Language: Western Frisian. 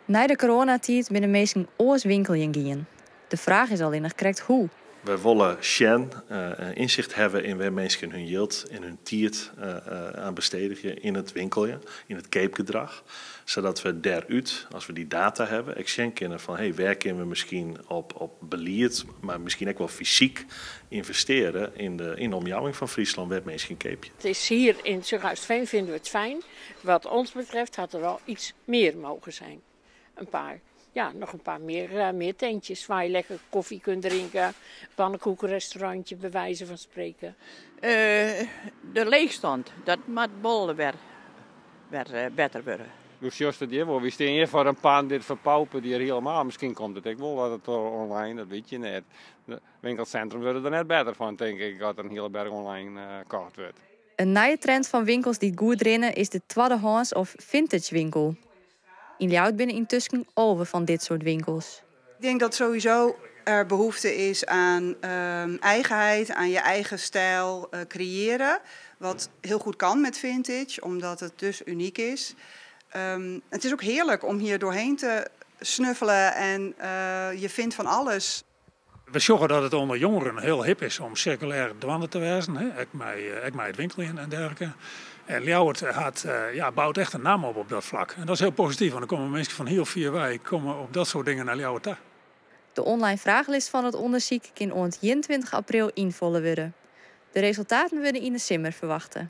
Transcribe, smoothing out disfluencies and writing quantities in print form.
Nei de koroanatiid binne minsken oars winkeljen gien. De fraach is allinnich krekt hoe. Wy wolle sjen, ynsicht hawwe yn wêr't minsken hun jild en hun tiid oan besteegje yn it winkeljen, yn it keapgedrach, sadat we dêrút, as we dy data hawwe, ek sjen kinne fan hé, wêr kinne we miskien op op belied, mar miskien ek wol fysyk ynvestearje yn de yn de omjouwing fan Fryslân wêr't minsken keapje. Het is hier in Surhuisveen vinden we het fijn. Wat ons betreft had er wel iets meer mogen zijn. Een paar, ja, nog een paar meer, meer tentjes waar je lekker koffie kunt drinken. Pannenkoekenrestaurantje, bij wijze van spreken. De leechstân, dat moat wol wer, wer better wurde. Do sjochst it hjir wol, wy stean hjir foar in pân dit ferpauperet hjir hielendal. Miskien komt it ek wol wat it online, dat wit je net. De winkelsintrum wurde der net better fan, tink ik, as der in hiele berch online kocht wurdt. In nije trend fan winkels dy't goed rinne is de twaddehâns of vintage winkel. Yn Ljouwert binne yntusken 11 fan dit soart winkels. Ik denk dat sowieso er behoefte is aan eigenheid, aan je eigen stijl creëren. Wat heel goed kan met vintage, omdat het dus uniek is. Het is ook heerlijk om hier doorheen te snuffelen en je vindt van alles. We sjogge dat it ûnder jongeren hiel hip is om sirkulêr dwaande te wêzen, hè, ek mei it winkeljen en dergelike. En Ljouwert hat, ja, bout echt in namme op op dat flak. En dat is hiel posityf, want der komme minsken fan hiel fier wei komme op dat soart dingen nei Ljouwert ta. De online fragelist fan it ûndersyk kin oant 21 april ynfolle wurde. De resultaten wurde yn de simmer ferwachte.